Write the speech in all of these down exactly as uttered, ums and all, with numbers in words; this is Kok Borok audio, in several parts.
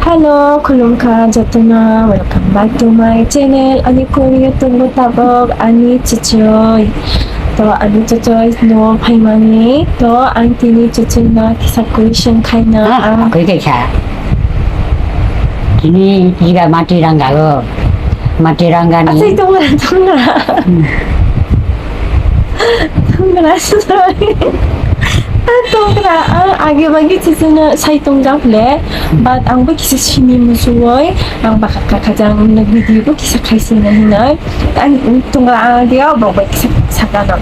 Hello, khulumkha jotono, welcome back to my channel. Ani kori YouTube tabok ani chichoi. To ani chichoi no phaimani. To ang tini chichoi no kisa question khaina. Ah, ang koi kaisa. Tini jiga mati ranga go. Mati ranga ni. Asai tongra, tongra. Hmm. Tongra, sorry. Ah, tongra, ah, age bagi chichino sai tongjak le, but ang bo kisa sini musuwoi, ang baka kaka jang nang video bo kisa khaisina hinoi. Ang tongra, ah, dia bo bai kisa sakano.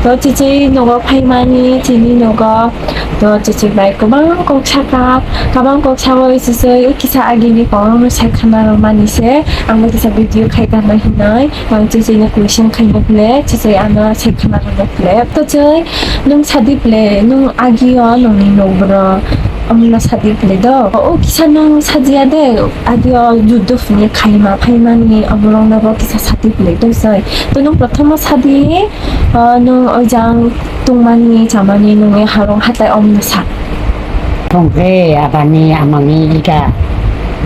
To chichi nogo phaimani, chini nogo, to chichi bai kwbang kok saka, kwbang kok sawi chichi kisa agini kok sai khana mani se, ang bo kisa video khai tangma hinoi. Ang chichino question khaina phle, chichi ano sai khna rwna phle. To chai, nwng sadi phle, nwng agio nwngni nokborok, omono sadi phle do. O kisa nwng sajiya de, agio juddo phunwi khaima phaimani, oborokno bo kisa sadi phle do chai. To nwng prothomo sadi, o nwng oijang tongmani, chamani, nwngni harong hatai omono sa. Tongkhe abani amangni ita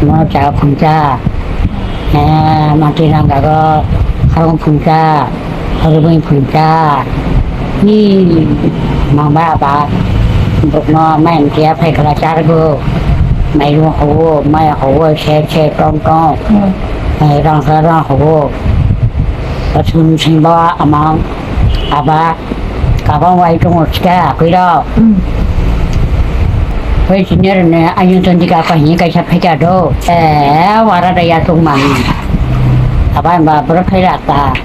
no cha phungcha, eh, mati ranggago harong phungcha, harong phungcha, ni mangba aba bukno main kia phai khala chargo, mairum hawo, mai hawo, se se tong tong, eh, rang sa rang hawo, asum simba amang aba. Kabang wai tongo sika koi rok. Hmm. Koi senior ne ayun ton dika pa hi kaisa phaika do. Eh, wara da ya tung mang. Aba ba bro phai ra ta.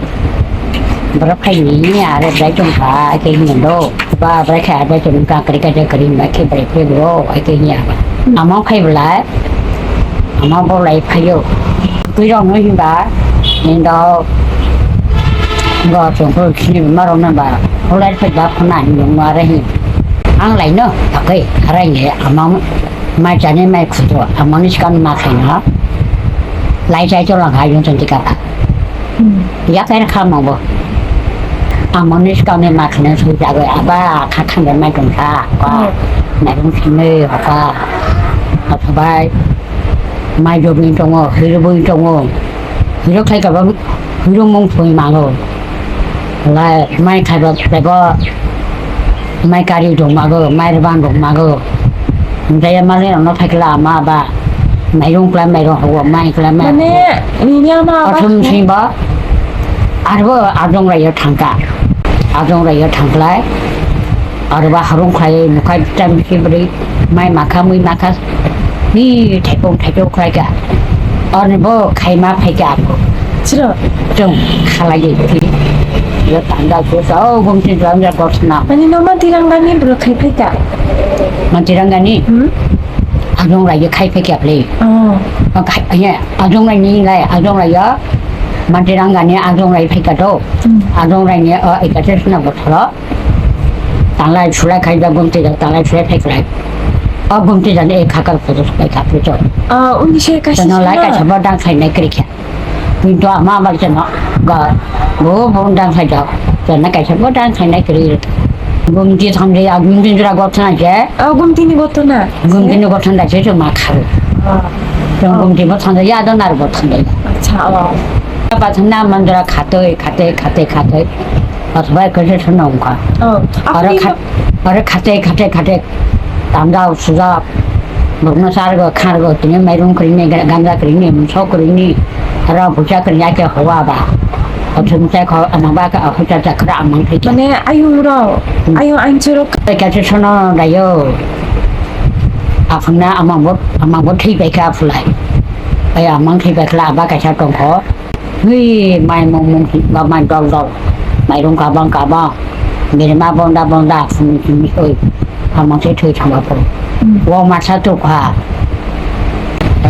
Bro phai ni are dai tung kha ke ni do. Ba bro kha dai tung ka kri ka de kri ma ke bre ke bro ai ke ni aba. Amo khai bla. Ama bo lai phaio. Twi rok no hinba, hinda go chwng phuru sini ma rok nang ba, bolai phai ba phuna hinwi ma re hin. Ang lai no, akai, arai ne, ama mai chani mai khudo, ama ni skang ma khai no. Lai chai cholang ha yung chonti ka ba. Hmm. Yak air kha mong bo. Amoni skang ni ma khna sui jago aba kha khang de mai tong kha. Ba, hmm, mai rung sini apa. Apa bai. Mai do bini tongo, hiro bini tongo. Hiro khai ka ba, hiro mung phui mango. Lai mai khai ba, ba bo. Mai kari rok mago, mai rwbang rok mago. Hwnkhe malik rokno phaikla ama ba mairung kwlai, mairung hogo, mai kwlai, mai. Mane, nini ama aba. Aswk singba, arbo ajong raio thangka. Ajong raio thangklai. Arba harung khlai, nukhai tam sibri, mai makha, mui makha. Ni thaipung thaipung khlaika. Ani bo khaima phaika ako. Chwrw? Chwng khalai di. Yo tanda ko sa, o gumti jam ja gotna. Ani no ma tirang gani bro khai phaika. Ma tirang gani? Hmm? Ajong lai khai phaika ple. Oh. O khai, ya, ajong lai ni lai, ajong lai ya. Ma tirang gani ajong lai phaika do. Hmm. Ajong lai ni, o, ikache sna bothoro. Tanglai sulai khai da gumti da tanglai sulai khai khai. O gumti da ne khakar photo khai khai photo. Ah, uni se kaisa. Tano lai suna. Kaisa bo dang khai nai kri kha. Kintu ama bar jano ga bo bo dang khai da. Jana kaisa bo dang khai nai kri. Gumti thamde a gumti jura gotna je. Ah, gumti ni gotna. Gumti ni gotna je ma kharu. Ah. Jong gumti bo thamde ya do nar bo thamde. Acha, oh. Ba thamna mandra khatoi, khatoi, khatoi, khatoi. Aswk bai khe se swnam wngkha. Oh, aro apni kha-, aro khate, khate, khate tamjak, sujak, bokno chargo, khargo, tini mairum kwrwini, ga-, ganja kwrwini, mungso kwrwini, aro puisa kwrwini, ake howa ba. Othum chai kho, ama ba khe, othum chai chai khra amang thai. Mane ayung ro, hmm, ayung anchoro. Kaisa sono dayo. Aphangna amang bo, amang bo thwi bai kha aphulai. Ai amang thwi bai kha, aba kaisa tongkho. Hui, mai mung mung ba mai dol dol. Mairung kabang kabang. Birma bonda bonda, sumi sumi, oi. Hamang se thui thangba po. Hmm. Wo masa tu kha.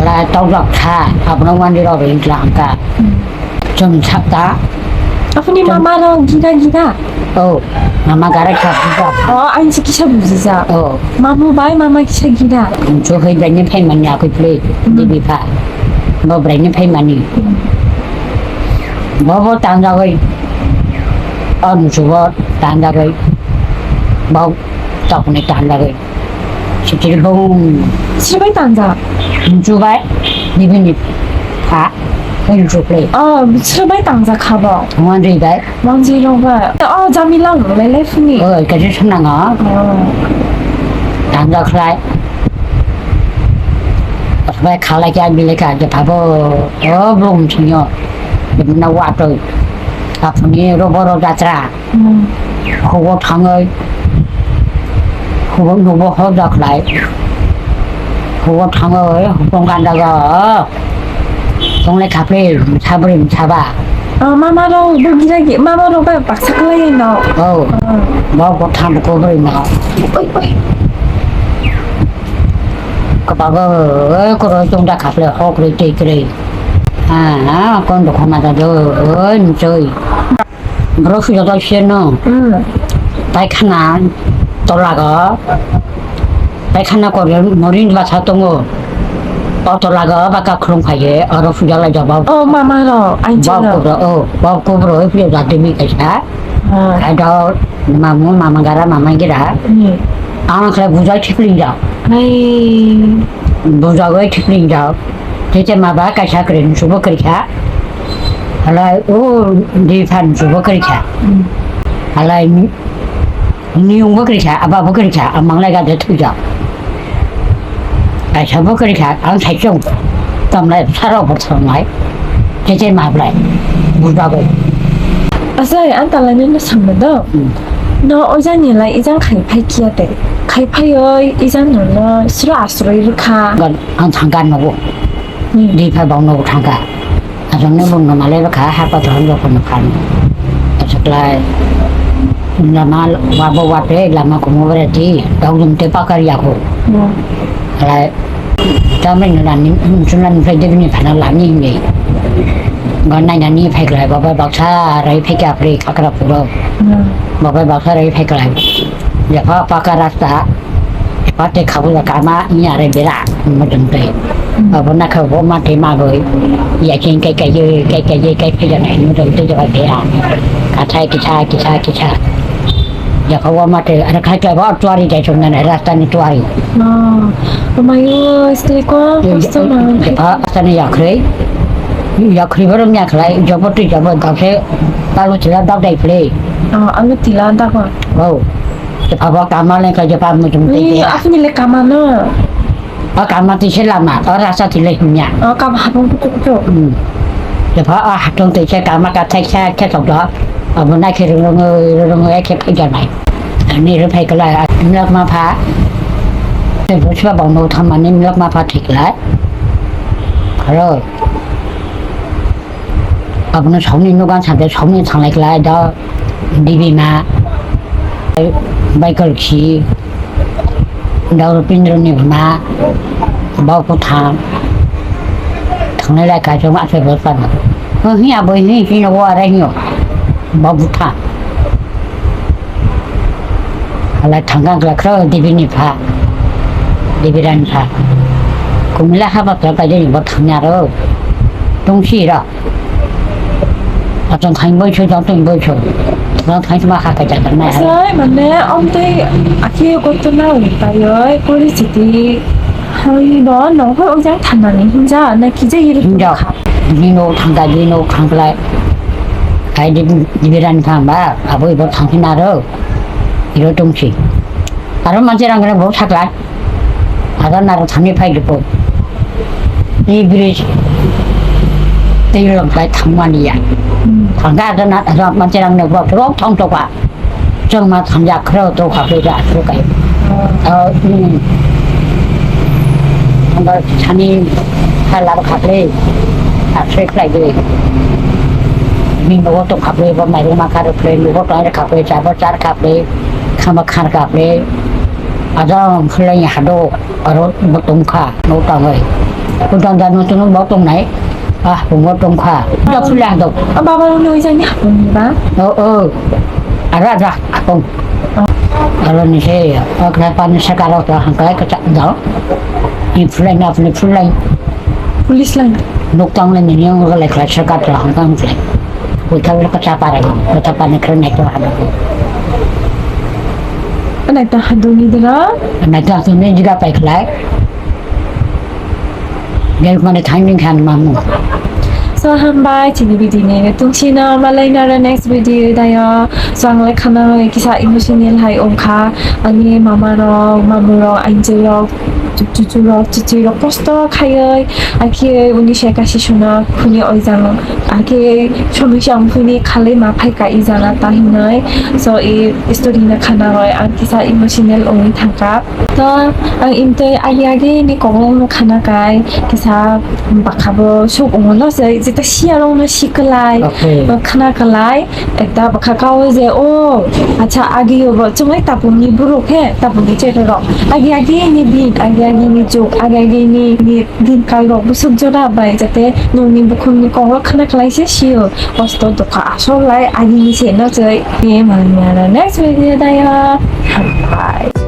La tau lak kha, abno mandi ro ring lang ka. Hmm. Chum chak ta. Apni mama ro gira gira. Oh, mama gara kha buja. Oh, ang se kisa buji ja. Oh. Mamu bai mama kisa gira. Cho hoi bai ne phai mani akoi play. Hmm. Dibi pha. Bo brai ne phai mani. Hmm. Bo bo tanjagoi. Ang subo tanjagoi. Bo tokni tanjagoi. Sitir bung. Sibai tanja. Hwnchubai, bibini pha, hwnchuklai. Oh, sobai tangjak kha bo? Wanjwi bai. Wanjwi rok bai. Oh, Jamila wng le le phuni. Oh, kaisa swnango. Oh. Tangjak khlai. Bai khalai khe ang bilai kha, je phabo, oh, brum sinyo. Bibina watoi. Aphuni robo ro jatra. Hmm. Hugo thangoi, hugo nubo hor jakhlai, hugo thangoi, hukong kandago, tonglai khapri, sabri, saba. Oh, mama rok bo gira gi, mama rok ba baksa khlai no. Oh, oh. Bo ko tham ko bri no. Oi, oi. Kabago, oi, koro tongda khaple hok ri tei kri. Ah, ah, kon do khoma da do, oi, nsoi. Bro, sujo to seno. Hmm. Paikhana tolago. Paikhana kore moring basa tongo. O tolago baka khulum khaye, oro puja lai jaba. Oh, mama ro, ai bau jero. Kubro, oh, bau kubro, oi puja jadi mi kaisa. Ah. Ado mamu, mama gara, mama gira. Hmm. Ang khlai bujai thipling jao. Hai. Bujai thipling jao. Tete ma ba kaisa kre, subo kri kha. Halai o di phan subo kri kha. Hmm. Halai ni, niyung bo kri kha, aba bo kri kha, amang lai ga de thuja. Kaisa bo kri kha, ang sai chong. Tam lai saro bo thang lai. Tete ma blai. Buda bo. Asai, ang talai ni no samna do. Hmm. No, ojang ni lai ijang khai phai kia te. Khai phai oi, ijang no no, sro asroi rukha. Gan, ang thang gan no bo. Hmm. Di phai bang no thang ka. Asam ne bung no male ba kha, ha pa thon jo kono khan. Asaklai. Lama wa bo wa te, lama kumo bere ti, dau dum te pakar ya ko. Hmm. Lai, tamai no nani, sunan phai de ni phana lani ni. Gon nai nani phai klai, baba baksa rai phai ka phai kakra puro. Hmm. Baba baksa rai phai klai. Ya pa pakar rasta. Pate khabu da kama ni are bera mudum te. Hmm. Abo na khabu ma te ma boi. Ya chen kai kai kai kai kai kai kai na mudum te jaba te a. Kathai kisa kisa kisa. Ya khabu ma te are khai kai ba tuari jai chung na rasta ni tuari. Oh, mayo sile ko kosto ma. Ya pa asta ni ya khrei. Ya khrei barom ya khlai jobo tu jobo da se palu chila da dai play. Oh, alu tila da ko. Oh. Abo kama le ka jepa mujung te. Ni asni le kama no. O kama ti se lama, o rasa ti le hinya. O kama hapung kutu kutu. Hmm. Jepa o hatung te se kama ka thai sa ke sok do. Abo na ke rung rung rung ke phai janai. Ani ru phai kala milak ma pha. Te bu swa bang no tham ani milak ma pha thik lai. Hello. Abono sauni nogo ang sakhe sauni thanglai khlai do, Dibima, Baikolkhi, do Rupindroni buma, bo kwthang thanglai lai kha chwng aswk bwsano. Hwnwi abo hwnwi hwnwi nogo arai hwnwi bo bwthang. Halai thangkha wngkha khe Debini pha, Debirani pha. Kumila haba khe paideni bo thangya ro. Tungsi ro. Achang thang boi chho, jang tong boi chho. Jang thang ma kha kha jang nai. Sai mane amtwi akhe gotona wi paioi, kori chiti. Hai no, no hoi ojang thanani hinja, na kije yiri hinja. Hinja. Dino thangkha, dino thangklai. Hai Debi, Debirani pha ba, abo ibo thangkhe naro. Iro tongsi. Aro manse rang rang bo sakla. Aga naro thani phai lupo. Ni bridge. Tei rong bai thangmani ya. Hmm. Thangga aga na, aga manse rang ne bo rong thong toka. Chong ma thang ya khro to kha pe ja khro kai. Oh. Oh, hmm. Thangga thani ha la kha pe. Ha se klai de. Ni no to kha pe bo mai ma kha pe, no to kha pe, cha bo char kha pe. Khama khar kha pe. Ajang khwlai hado aro bo tongkha, no tangwi. Kudang dan no tunu bo tongnai. Ah, bo tongkha. Da phulai hado. O baba no oi jani hapung ba? O, o. Ara da hapung. Aro ni se, o khlai pani sakaro to hangkai ka chak do. Ni phulai na phulai phulai. Police line. Nuk tang le ni yong ga le khlai sakar to hangkai phulai. Koi kha ka chapa ra, ka chapa ni kren nai to hado. Anai ta hado ni dra? Anai ta hado ni dra pai khlai. Help mane thaini khan mamu. So hambai chini video ni tungsino malai nara next video dayo. So ang le khana kisa emotional hai ongkha. Ani mama rok, mamu rok, anjai rok, chuchu rok, chichi rok kosto khaioi. Akhe uni se kasi suna khuni oijang. Akhe somi sang khuni khale ma phai ka ijana ta hinoi. So e story na khana roi ang kisa emotional ongwi thangkha. To ang imtwi agi agi ni kok rok no khana kai kisa bwkha bo suk ongno se jeta siya rok no si kwlai. Okay. Bo khana kwlai ekta bwkha kao je o acha agi yo bo chumai tapung ni buruk he tapung ni chete rok agi agi ni din agi agi ni juk agi agi ni ni din kal rok busuk jora bai jate nung ni bukhum ni kok rok khana kwlai se siyo kosto dukha asol lai agi ni se no chai ni manya next video daya. Bye.